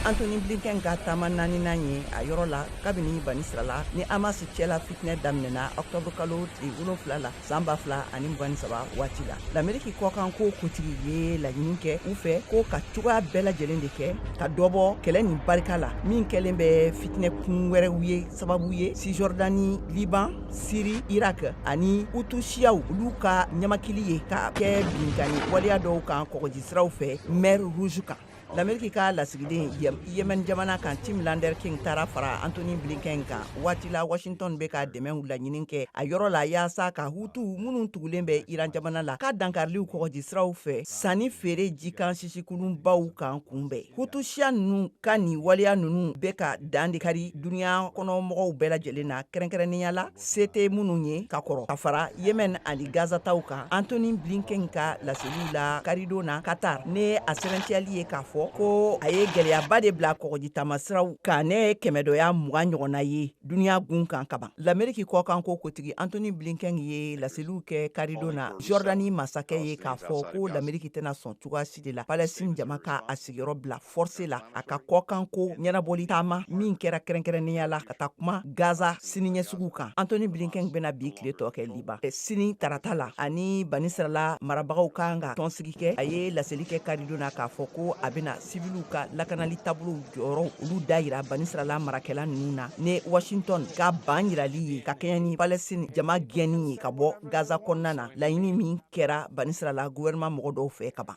Antony Blinken ka taama naaninan ye a yɔrɔ la kabini Banisirala ni Hamas cɛla fitinɛ daminɛna octobre kalo tile 7 la san 2023 waati la. Lameriki kɔkanko kuntigi ye laɲini kɛ u fɛ ko ka cogoya bɛɛ lajɛlen de kɛ ka dɔ bɔ kɛlɛ nin barika la, min kɛlen bɛ fitinɛ kun wɛrɛw ye sababu ye Cisjordanie, Liban, Syrie, Irak ani Hutu siyaw, olu ka ɲamakili ye ka kɛ binkanni waleya dɔw kan kɔgɔji siraw fɛ mer Rouge kan. Lameriki ka lasigiden Yemen jamana kan, Tim Lenderking, taara fara Antony Blinken kan waati la Washington bɛ ka dɛmɛw laɲini kɛ a yɔrɔ la yaasa ka Hutu minnu tugulen bɛ Iran jamana la ka dankariliw kɔgɔji siraw fɛ sanni feere jikan sisikulunbaw kan kunbɛn. Hutu siya ninnu ka nin waleya ninnu bɛ ka dan de kari duniya kɔnɔmɔgɔw bɛɛ lajɛlen na, kɛrɛnkɛrɛnnenya la se tɛ minnu ye ka kɔrɔ, ka fara Yemen ani Gaza taw kan. Antony Blinken ka laseliw la karidon na Qatar, ne a sɛbɛntiyali ye k'a fɔ ko a ye gɛlɛyaba de bila kɔgɔji taamasiraw kan, ne kɛmɛdɔya 20 ɲɔgɔnna ye duniya gun kan kaban. Lameriki kɔkanko kotigi Antony Blinken ye laseliw kɛ karidon na Jordanie masakɛ ye k'a fɔ ko Lameriki tɛna sɔn cogoya si de la Palestine jama ka a sigiyɔrɔ bila force la, a ka kɔkanko ɲɛnabɔli taama min kɛra kɛrɛnkɛrɛnnenya la ka taa kuma Gaza siniɲɛsuguw kan. Antony Blinken bɛna bi tile tɔ kɛ Liban sini tarata la, ani Banisirala marabagaw kan ka tɔnsigi kɛ. A ye laseli kɛ karidon na k'a fɔ ko a bɛna siviliw ka lakanali taabolow jɔyɔrɔw olu da yira Banisirala marakɛla ninnu na, ni Washington ka ban yirali ye ka kɛɲɛ ni Palestine jama gɛnni ye ka bɔ Gaza kɔnɔna na, laɲini min kɛra Banisirala gouvernement mɔgɔ dɔw fɛ kaban.